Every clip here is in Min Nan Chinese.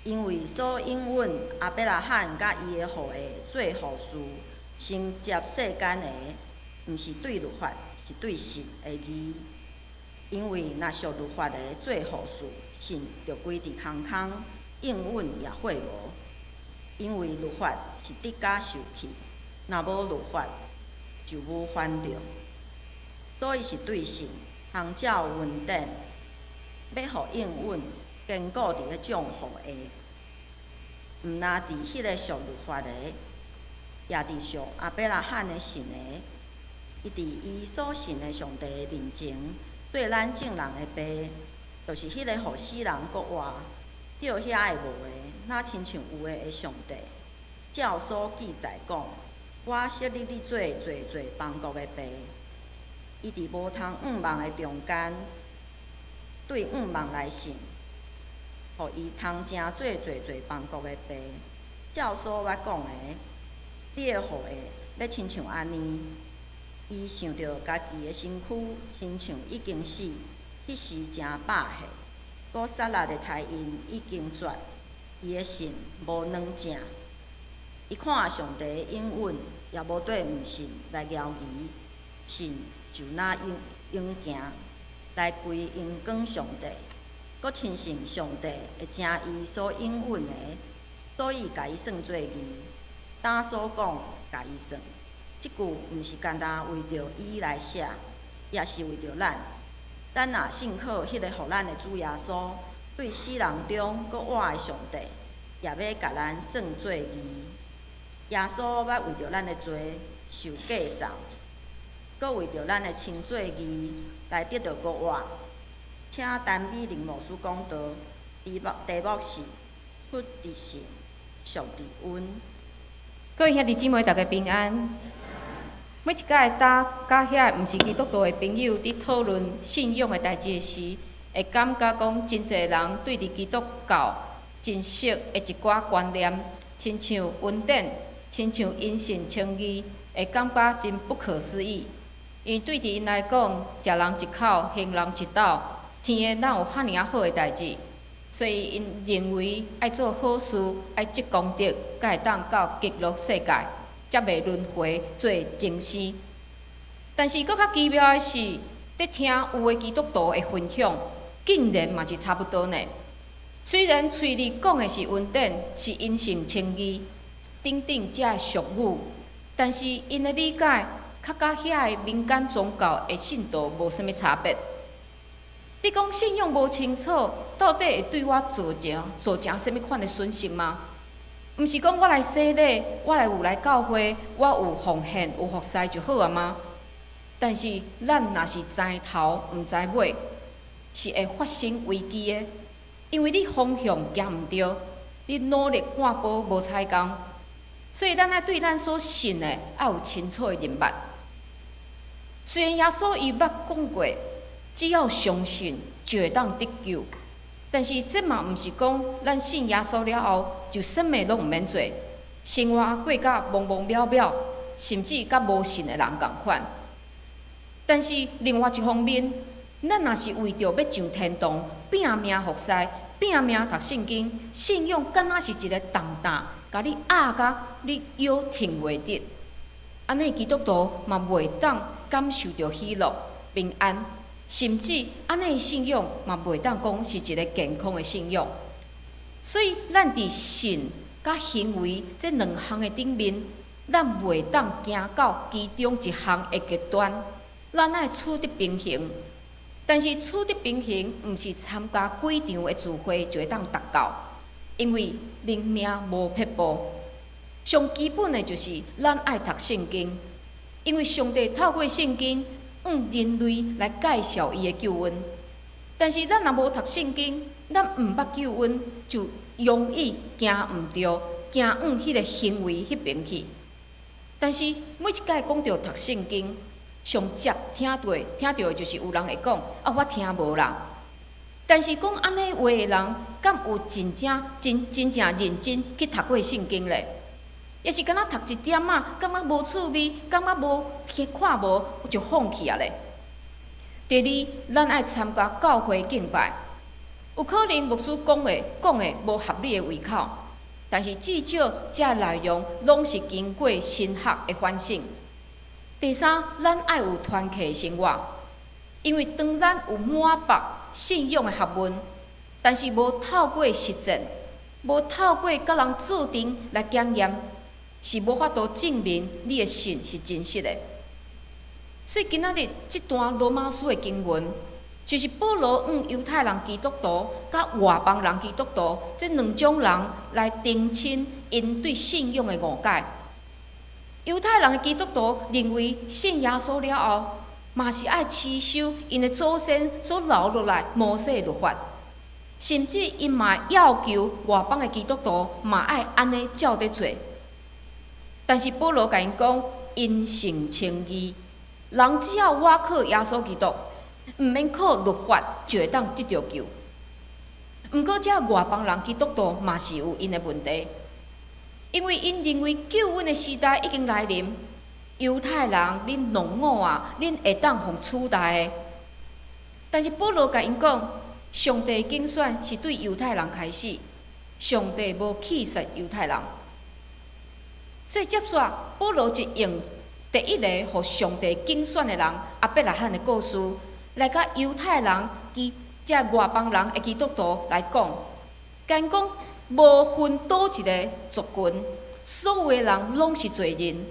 因為所應允亞伯拉罕佮伊的後裔做後嗣，承接世間的，毋是對律法，是對信的義。因為若屬律法的做後嗣，信就歸佇空空，應允也廢無。因為律法是得加受氣，若無律法，就無犯著。所以是對信，通照恩典，欲予應允堅固佇咧眾後裔。毋但佇彼个屬律法的，也佇屬亞伯拉罕的信的。伊佇伊所信的上帝面前，做咱眾人的爸，就是彼个予死人閣活，叫遐个無的，若親像有的的上帝。照所記載講：我設立你做濟濟邦國的爸。伊佇無通向望的中間，對向望來信，予伊通成做濟濟邦國的爸。照所捌講的，你的後裔欲親像按呢。伊想著家己的身軀親像已經死，彼時成百歲，閣撒拉的胎孕已經絕，伊的信無軟正。伊看上帝的應允，也無對毋信來猶疑，信就若勇勇行，來歸榮光上帝，閣深信上帝會成伊所應允的，所以共伊算做義。當所講，共伊算。這句毋是干焦為著伊來寫，也是為著咱。咱若信靠彼个予咱的主耶穌，對死人中閣活的上帝，也欲共咱算做義。耶穌捌為著咱的罪受架送，閣為著咱的稱做義來得著復活。請陳美玲牧師講道，題目是出佇信，屬佇恩。各位兄弟姊妹，大家平安。每一擺搭佮遐毋是基督徒的朋友佇討論信仰的代誌時，會感覺講真濟人對佇基督教真熟的一寡觀念，親像恩典，親像因信稱義，會感覺真不可思議。因為對佇𪜶來講，食人一口，還人一斗，天的哪有遐爾仔好的代誌？所以𪜶認為愛做好事，愛積功德，才會當到極樂世界，才袂輪迴做眾生。但是閣較奇妙的是，佇聽有的基督徒的分享，竟然嘛是差不多呢。雖然喙裡講的是恩典，是因信稱義等等這个俗語，但是𪜶的理解，較佮遐个民間宗教的信徒無啥物差別。你講信仰無清楚，到底會對我造成啥物款的損失嗎？毋是講我來洗禮，我來有來教會，我有奉獻、有服侍就好啊嗎？但是咱若是知頭毋知尾，是會發生危機的，因為你方向行毋對，你努力半步無彩工，所以咱愛對咱所信的愛有清楚的認捌。雖然耶穌伊捌講過，只要相信就會當得救，但是這嘛毋是講咱信耶穌了後就啥物攏毋免做，生活過甲茫茫渺渺，甚至佮無信的人仝款。但是另外一方面，咱若是為著欲上天堂，拼命服侍，拼命讀聖經，信仰敢若是一个重擔，共你壓甲你腰挺袂直。按呢基督徒嘛袂當感受著喜樂、平安，甚至按呢信仰嘛袂當講是一个健康的信仰。所以，咱佇信佮行為這兩項的頂面，咱袂當行到其中一項的極端。咱愛取得平衡，但是取得平衡，毋是參加幾場的聚會就會當達到，因為靈命無撇步。上基本的就是咱愛讀聖經，因為上帝透過聖經，向人類來介紹伊的救恩。但是咱若無讀聖經，咱毋捌救恩，就容易行毋對，行往彼个行為彼邊去。但是每一擺講著讀聖經，上捷聽著的就是有人會講啊，我聽無啦。但是講按呢話的人，敢有真正真真正認真去讀過聖經咧？抑是敢若讀一點仔，感覺無趣味，感覺無聽看無，就放棄啊咧。第二，咱愛參加教會敬拜。有可能牧師講的無合你的胃口，但是至少這內容攏是經過神學的反省。第三，咱愛有團契生活，因為當咱有滿腹信仰的學問，但是無透過實踐，無透過佮人做陣來檢驗，是無法度證明你的信是真實的。所以今仔日這段羅馬書的經文，就是保羅向猶太人基督徒佮外邦人基督徒這兩種人來澄清𪜶對信仰的誤解。猶太人的基督徒認為信耶穌了後，嘛是愛持守𪜶的祖先所留落來摩西律法，甚至𪜶嘛要求外邦的基督徒嘛愛按呢照咧做。但是保羅共𪜶講，因信稱義，人只要倚靠耶穌基督，毋免靠律法就會當得著救。毋過，這外邦人基督徒嘛是有𪜶的問題，因為𪜶認為救恩的時代已經來臨，猶太人恁落伍啊，恁會當予取代的。但是保羅共𪜶講，上帝揀選是對猶太人開始，上帝無棄絕猶太人。所以接續，保羅就用第一個予上帝揀選的人亞伯拉罕的故事，來佮猶太人、及這外邦人的基督徒來講，敢講無分佗一个族群，所有的人攏是罪人，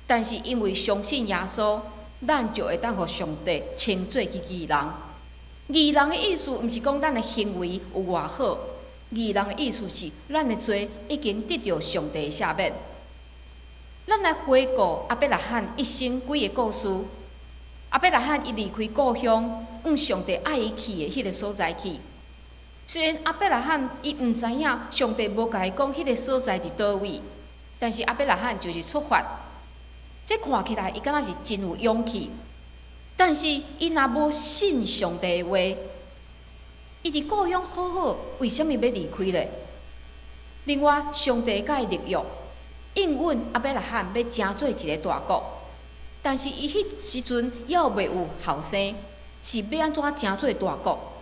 但是因為相信耶穌，咱就會當予上帝稱做義人。義人的意思，毋是講咱的行為有偌好，義人的意思是，咱的罪已經得著上帝赦免。咱來回顧亞伯拉罕一生幾个故事。亞伯拉罕伊離開故鄉，向上帝愛伊去的彼个所在去。雖然亞伯拉罕伊毋知影上帝無共伊講彼个所在佇佗位，但是亞伯拉罕就是出發。這看起來伊敢若是真有勇氣，但是伊若無信上帝的話，伊佇故鄉好好，為啥物欲離開咧？另外，上帝共伊立約，應允亞伯拉罕欲成做一个大國，但是伊彼時陣猶未有後生，是欲按怎成做大國？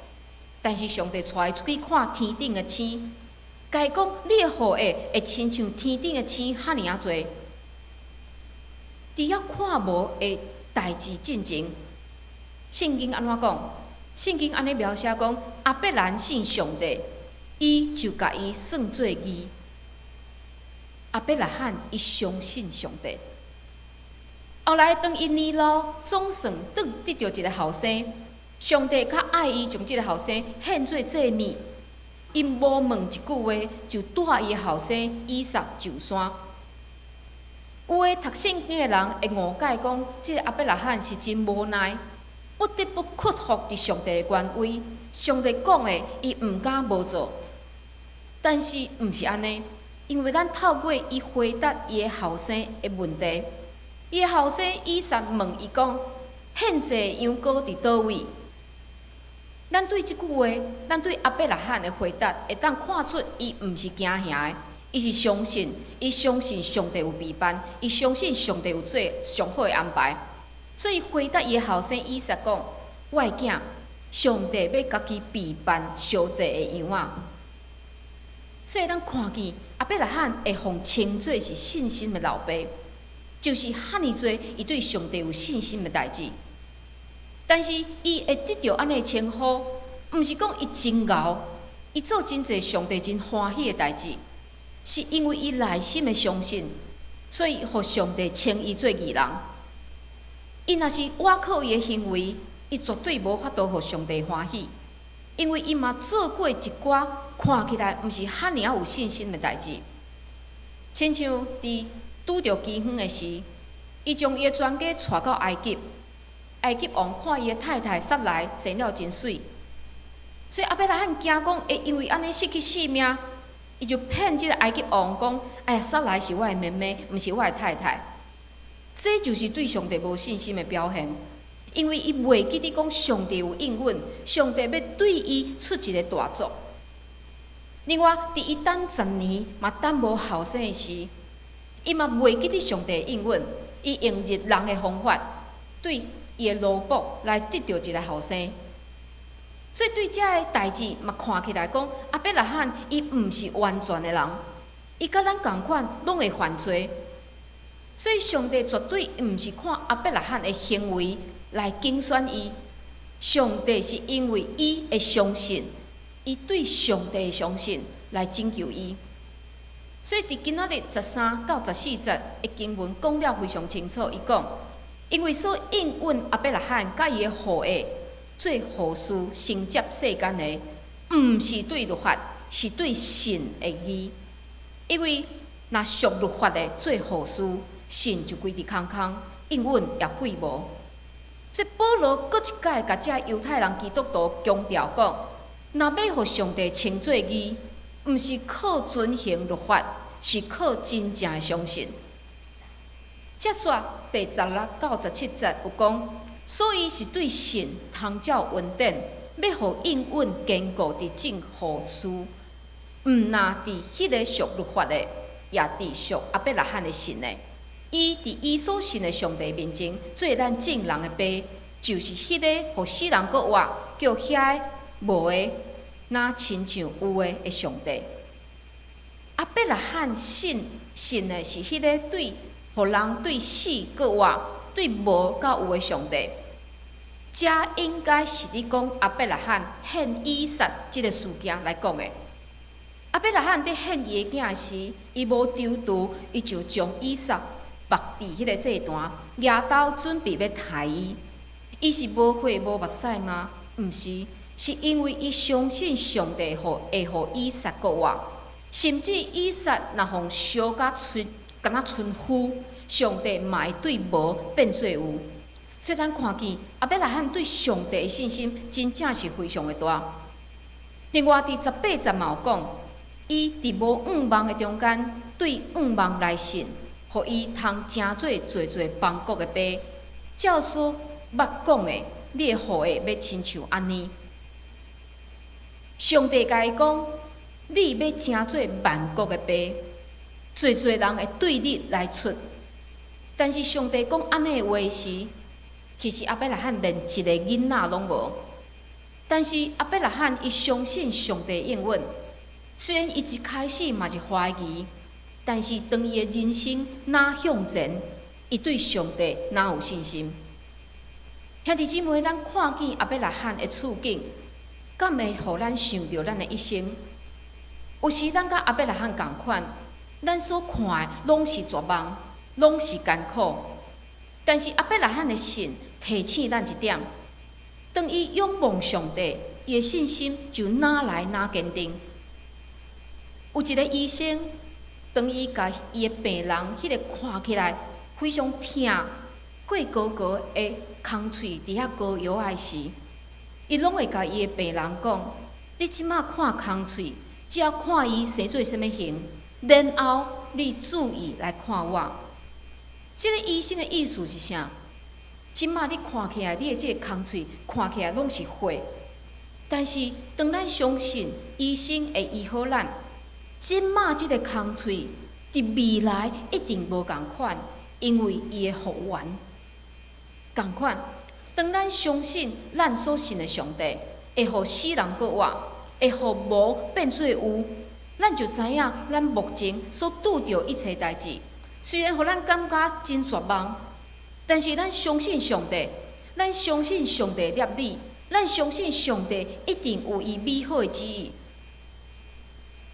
但是上帝帶伊出去看天頂的星，共伊講你的後裔會親像天頂的星遐爾仔濟。佇遐看無的代誌進前，聖經按怎講？聖經按呢描寫講，亞伯蘭信上帝，伊就共伊算做義。亞伯拉罕伊相信上帝。後來當伊年老，總算得得著一个後生，上帝較愛伊將這个後生獻做祭物，伊無問一句話，就帶伊的後生以撒上山。有的讀聖經的人會誤解講，這个亞伯拉罕是真無奈，不得不屈服佇上帝的權威。上帝講的，伊毋敢無做。但是毋是按呢，因為咱透過伊回答伊的後生的問題，伊的後生以撒問伊講：獻祭羊羔佇佗位？咱對這句話，咱對亞伯拉罕的回答，會當看出伊毋是驚嚇的，伊是相信，伊相信上帝有備辦，伊相信上帝有做上好的安排，所以回答伊的後生以撒講：我的囝，上帝欲家己備辦燒祭的羊仔。所以咱看見亞伯拉罕會予稱做是信心的老爸，就是遐爾濟伊對上帝有信心的代誌。但是伊會得著按呢稱呼，毋是講伊真𠢕，伊做真濟上帝真歡喜的代誌，是因為伊內心的相信，所以予上帝稱伊做義人。伊若是倚靠伊的行為，伊絕對無法度予上帝歡喜，因為伊嘛做過一寡看起來毋是遐爾仔有信心的代誌，親像佇拄著饑荒的時，伊將伊的全家帶到埃及。埃及王看伊的太太撒萊生了真媠，所以亞伯拉罕驚講會因為按呢失去性命，伊就騙這个埃及王講：哎呀，撒萊是我的妹妹，毋是我的太太。這就是對上帝無信心的表現，因為伊袂記得講上帝有應允，上帝欲對伊出一个大族。另外，佇伊等十年嘛等無後生的時，伊嘛袂記得上帝應允，伊用人的方法對伊的奴僕來得著一个後生。所以對這个代誌嘛看起來講，亞伯拉罕伊毋是完全的人，伊佮咱仝款攏會犯罪。所以上帝絕對毋是看亞伯拉罕的行為來揀選伊，上帝是因為伊的相信，伊對上帝的相信來拯救伊。所以佇今仔日13到14節的經文講了非常清楚，伊講，因為所應允亞伯拉罕佮伊的後裔做後嗣承接世間的，毋是對律法，是對信的義。因為若屬律法的做後嗣，信就規佇空空，應允也廢無。所以保羅閣一擺共這猶太人基督徒強調講，若欲予上帝稱做義，毋是靠遵行律法，是靠真正的相信。接續第16到17節有講，所以是對信通照恩典，欲予應允堅固佇眾後嗣，毋若佇彼个屬律法的，也佇屬亞伯拉罕的信的。伊佇伊所信的上帝面前，做咱眾人的爸，就是彼个予死人閣活，叫遐个無的，若親像有的的上帝。亞伯拉罕信的是彼个對，予人對死閣活，對無到有的上帝。這應該是佇講亞伯拉罕獻以撒這个事件來講的。亞伯拉罕佇獻伊的囝時，伊無躊躇，伊就將以撒縛佇彼个祭壇，舉刀準備欲刣伊。伊是無血無目屎嗎？毋是，是因為伊相信上帝會予以撒復活，甚至以撒若予燒甲春，敢若春灰，上帝嘛會對無變做有。所以咱看見亞伯拉罕對上帝的信心，真正是非常的大。另外，佇18節嘛有講，伊佇無向望的中間，對向望來信，予伊通成做濟濟邦國的爸。照所捌講的，你的後裔欲親像按呢。上帝共伊講，你欲成做萬國的爸，濟濟人會對你來出。但是上帝講按呢的話時，其實亞伯拉罕連一个囡仔攏無。但是亞伯拉罕伊相信上帝應允，雖然伊一開始嘛是懷疑，但是當伊的人生若向前，伊對上帝若有信心。兄弟姊妹，咱看見亞伯拉罕的處境，敢會予咱想著咱的一生？有時咱佮亞伯拉罕仝款，咱所看的攏是絕望，攏是艱苦。但是亞伯拉罕的信提醒咱一點：當伊仰望上帝，伊的信心就愈來愈堅定。有一个醫生，當伊共伊的病人彼个看起來非常疼、血糊糊的空喙佇遐膏藥仔時，伊攏會共伊的病人講：你這馬看空喙，只要看伊生做啥物形，然後你注意來看我。這个醫生的意思是啥？這馬你看起來，你的這个空喙看起來攏是血，但是當咱相信醫生會醫好咱，這馬這个空喙佇未來一定無仝款，因為伊會復原。仝款，當咱相信咱所信的上帝會予死人閣活，會予無變做有，咱就知影咱目前所拄著一切代誌，雖然予咱感覺真絕望，但是咱相信上帝，咱相信上帝立你，咱相信上帝一定有伊美好的旨意。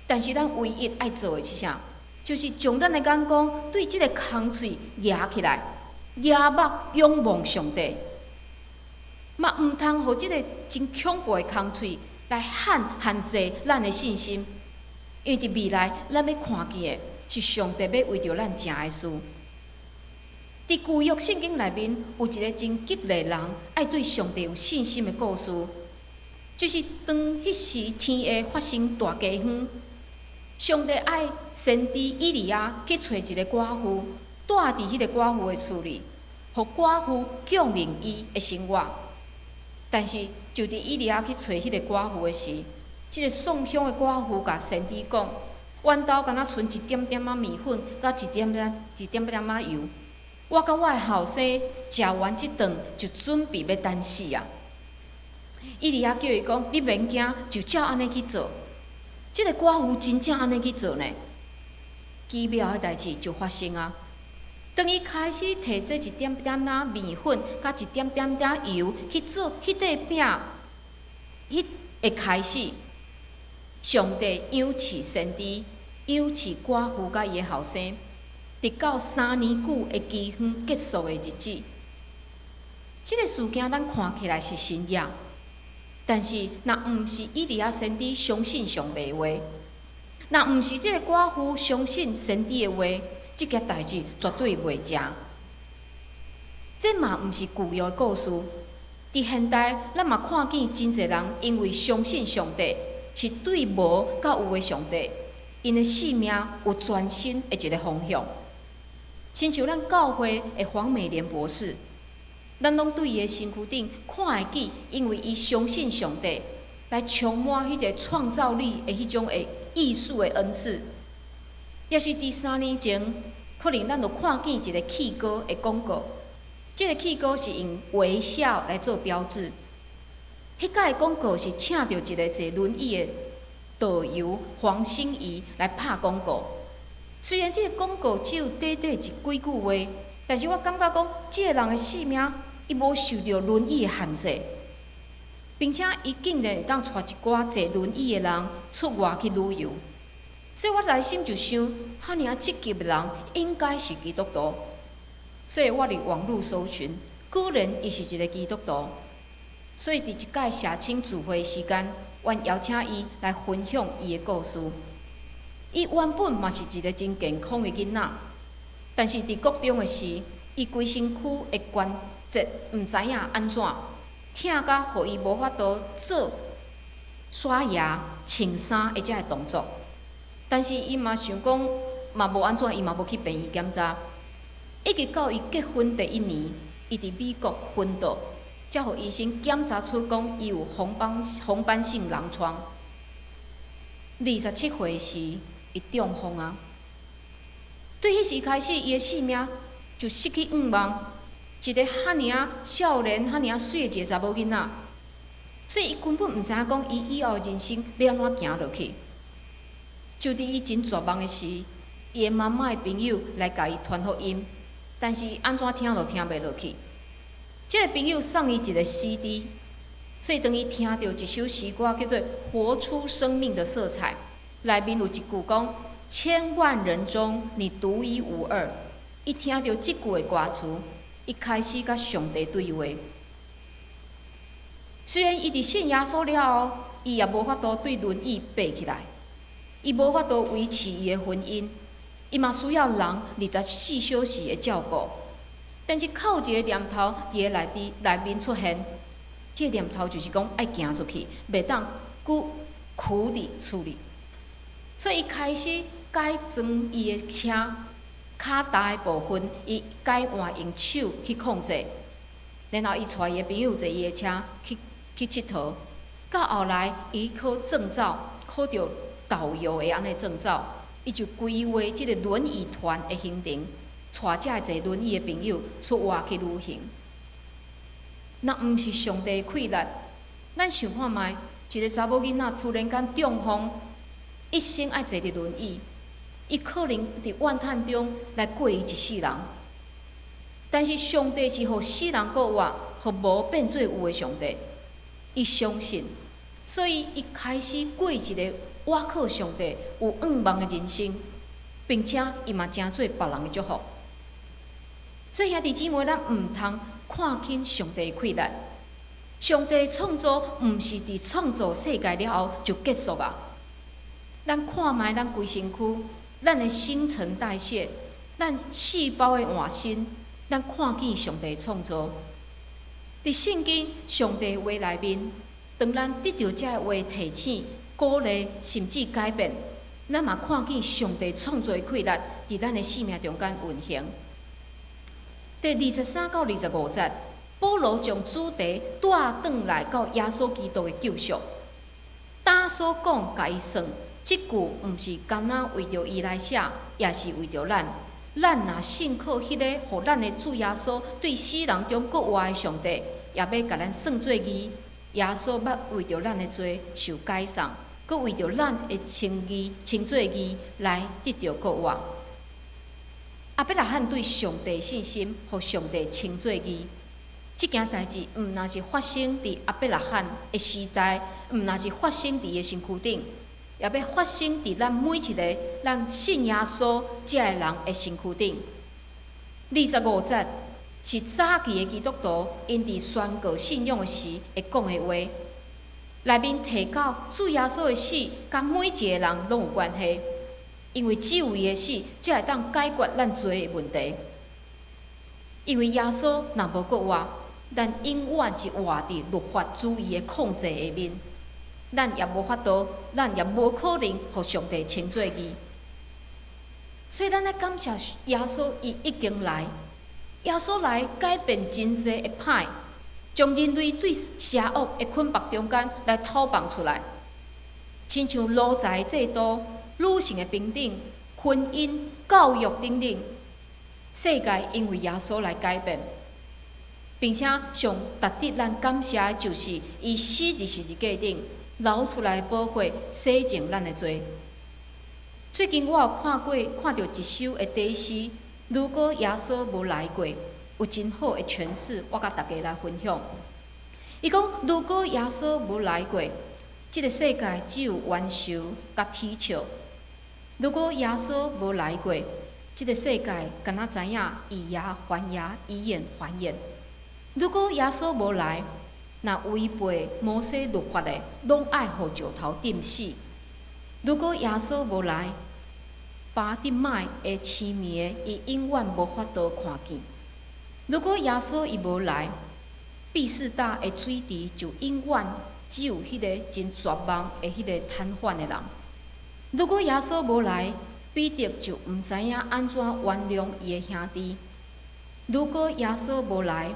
但是咱唯一愛做的是啥？就是將咱的眼光對這个空喙舉起來，舉目仰望上帝，嘛毋通予這个真恐怖的空喙來限制咱的信心，因為佇未來咱欲看見的是上帝欲為著咱成的事。佇舊約聖經內面有一个真激勵人愛對上帝有信心的故事，就是當彼時天下發生大饑荒，上帝愛先知以利亞去揣一个寡婦，蹛佇彼个寡婦的厝裡，予寡婦供應伊的生活。但是，就佇以利亞去揣彼个寡婦的時，這个送香的寡婦共先知講：阮兜敢若賰一點點仔麵粉，佮一點點、一點點仔油。我佮我的後生食完這頓，就準備欲等死啊！以利亞叫伊講：你免驚，就照按呢去做。這个寡婦真正按呢去做呢，奇妙的代誌就發生啊！當伊開始提這一點點仔麵粉，佮一點點仔油去做彼塊餅，彼會開始，上帝養飼先知，養飼寡婦佮伊的後生，直到3年久的饑荒結束的日子。這个事件咱看起來是神蹟，但是若毋是以利亞先知相信上帝的話，若毋是這个寡婦相信先知的話，這件代誌絕對袂成。這嘛毋是舊約的故事。佇現代，咱嘛看見真濟人因為相信上帝，是對無到有的上帝，𪜶的生命有全新的一个方向。親像咱教會的黃美蓮博士，咱攏對伊的身軀頂看會記，因為伊相信上帝，來充滿彼个創造力的彼種的藝術的恩賜。也是佇3年前，可能咱就看見一个氣膏的廣告，這个氣膏是用微笑來做標誌。彼擺的廣告是請著一个坐輪椅的導遊黃心怡來拍廣告。雖然這个廣告只有短短一幾句話，但是我感覺講，這个人的生命伊無受著輪椅的限制，並且伊竟然會當帶一寡坐輪椅的人出外去旅遊。所以我內心就想，遐爾積極的人應該是基督徒。所以我佇網路搜尋，果然伊是一个基督徒。所以佇一擺社青聚會時間，阮邀請伊來分享伊的故事。伊原本嘛是一个真健康的囡仔，但是佇國中的時，伊規身軀的關節毋知影按怎疼甲，予伊無法度做刷牙、穿衫的這个動作。但是伊嘛想講，嘛無按怎，伊嘛無去病院檢查。一直到伊結婚第一年，伊佇美國昏倒，才予醫生檢查出講伊有紅斑性狼瘡。27歲時，伊中風啊！對彼時開始，伊的生命就失去向望。一个遐爾仔少年、遐爾仔媠的一個查某囡仔，所以伊根本毋知影講伊以後的人生欲按怎行落去。就佇伊真絕望的時，伊的媽媽的朋友來共伊傳福音，但是按怎聽都聽袂落去。這个朋友送伊一个 CD，所以當伊聽著一首詩歌叫做《活出生命的色彩》，內面有一句講：千萬人中你獨一無二。伊聽著這句的歌詞，伊開始佮上帝對話。雖然伊佇信耶穌了後，伊也無法度對輪椅爬起來，伊無法度維持伊的婚姻，伊嘛需要人24小時的照顧。但是靠一个念頭佇个內底內面出現，彼个念頭就是講愛行出去，袂當閣跍佇厝裡。所以伊開始改裝伊的車，跤踏的部分，伊改換用手去控制。然後伊帶伊的朋友坐伊的車去𨑨迌。到後來，伊考證照，考著導遊的按呢證照，伊就規劃這个輪椅團的行程，帶遮坐輪椅的朋友出外去旅行。若毋是上帝的氣力，咱想看覓，一个查某囡仔突然間中風，一生愛坐佇輪椅，伊可能佇怨嘆中來過伊一世人。但是上帝是予死人閣活，予無變做有的上帝，伊相信，所以伊開始過一个倚靠上帝、有向望的人生，並且伊嘛成做別人的祝福。所以兄弟姊妹，咱毋通看輕上帝的氣力。上帝創造毋是佇創造世界了後就結束啊！咱看覓咱規身軀，咱的新陳代謝，咱細胞的換新，咱看見上帝創造。佇聖經上帝話內面，當咱得著這个話提醒、鼓勵，甚至改變，咱嘛看見上帝創造的氣力佇咱的生命中間運行。第23到25節，保羅將主題帶轉來到耶穌基督的救贖。當所講共伊算，這句毋是干焦為著伊來寫，也是為著咱。咱若信靠彼个予咱的主耶穌對死人中閣活的上帝，也欲共咱算做義。耶穌捌為著咱的罪受解送，閣為著咱的稱義、稱做義來得著復活。亞伯拉罕對上帝信心，予上帝稱做義。這件代誌毋若是發生佇亞伯拉罕的時代，毋若是發生佇伊的身軀頂，也欲發生佇咱每一个咱信耶穌這个人的身軀頂。25節是早期的基督徒𪜶佇宣告信仰的時會講的話，內面提到主耶穌的死，佮每一个人攏有關係，因為只有伊的死，才會當解決咱罪的問題。因為耶穌若無復活，咱永遠是活佇律法主義的控制下面，咱也無法度，咱也無可能予上帝稱做義。所以咱愛感謝耶穌，伊已經來，耶穌來改變真濟的歹，將人類對邪惡的捆縛中間來討放出來，親像奴才制度、女性的平等、婚姻、教育等等，世界因為耶穌來改變，並且上值得咱感謝的就是，伊死佇十字架頂流出來的寶血洗淨咱的罪。最近我有看過看著一首的短詩，如果耶穌無來過，有真好的詮釋，我佮大家來分享。伊講，如果耶穌無來過，這个世界只有冤仇佮恥笑。如果耶穌無來過，這个世界敢若知影以牙還牙，以眼還眼。如果耶穌無來，若違背摩西律法的，攏愛予石頭釘死。如果耶穌無來，巴蒂邁的痴迷的，伊永遠無法度看見。如果耶穌伊無來，畢士大的水池就永遠只有彼个真絕望的彼个癱瘓的人。如果耶穌無來，彼得就毋知影按怎原諒伊的兄弟。如果耶穌無來，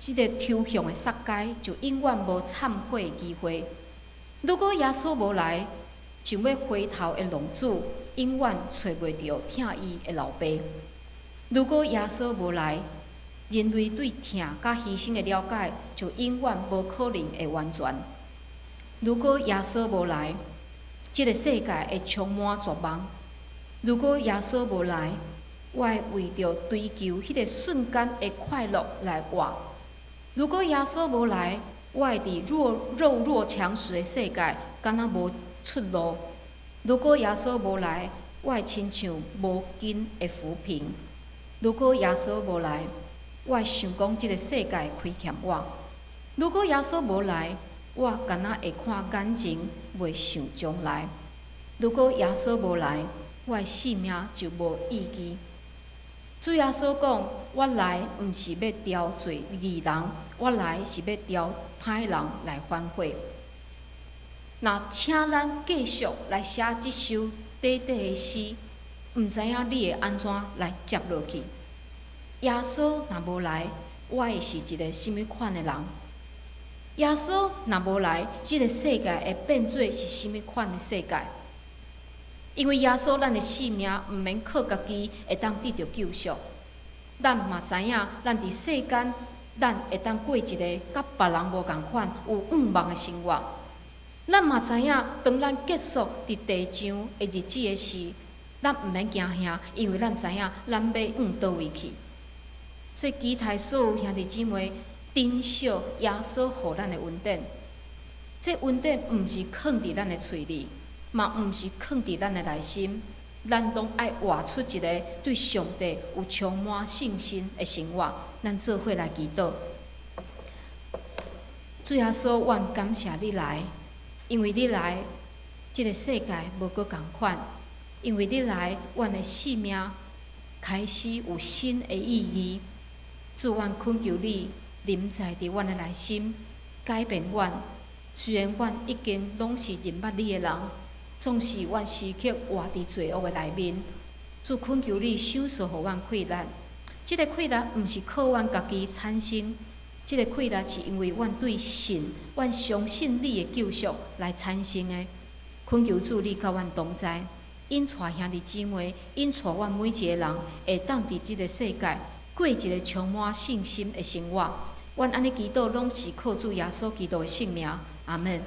這个抽象的撒該就永遠無懺悔的機會。如果耶穌無來，想欲回頭的浪子永遠揣袂著疼伊的老爸。如果耶穌無來，人類對疼佮犧牲的了解就永遠無可能會完全。如果耶穌無來，這个世界會充滿絕望。如果耶穌無來，我會為著追求彼个瞬間的快樂來活。如果耶穌無來，我會佇弱肉強食的世界，敢若無出路。如果耶穌無來，我會親像無根的浮萍。如果耶穌無來，我會想講這个世界虧欠我。如果耶穌無來，我敢若會看眼前，袂想將來。如果耶穌無來，我的性命就無意義。主耶穌講：我來毋是欲召罪義人，我來是欲召歹人來反悔。若請咱繼續來寫這首短短的詩，毋知影你會按怎來接落去？耶穌若無來，我會是一个啥物款的人？耶穌若無來，這个世界會變做是啥物款的世界？因為耶穌，咱的性命毋免靠家己會當得著救贖。咱嘛知影，咱佇世間，咱會當過一个佮別人無仝款、有向望的生活。咱嘛知影，當咱結束佇地上的日子的時，咱毋免驚嚇，因為咱知影，咱欲往佗位去。所以，期待所有兄弟姊妹珍惜耶穌予咱的恩典。這恩典毋是囥佇咱的喙裡，嘛毋是囥佇咱的內心，咱攏愛活出一个對上帝有充滿信心的生活。咱做伙來祈禱。主耶穌，阮感謝你來，因為你來，這个世界無閣仝款。因為你來，阮的生命開始有新的意義。主，阮懇求你臨在佇阮的內心，改變阮。雖然阮已經攏是認捌你的人，總是阮時刻活佇罪惡的內面。主，懇求你賞賜予阮氣力，這个氣力毋是靠阮家己產生，這个氣力是因為阮對信、阮相信你的救贖來產生的。懇求主，你佮阮同在，引帶兄弟姊妹，引帶阮每一个人，會當佇這个世界過一个充滿信心的生活。阮按呢祈禱，攏是靠主耶穌基督的聖名。阿門。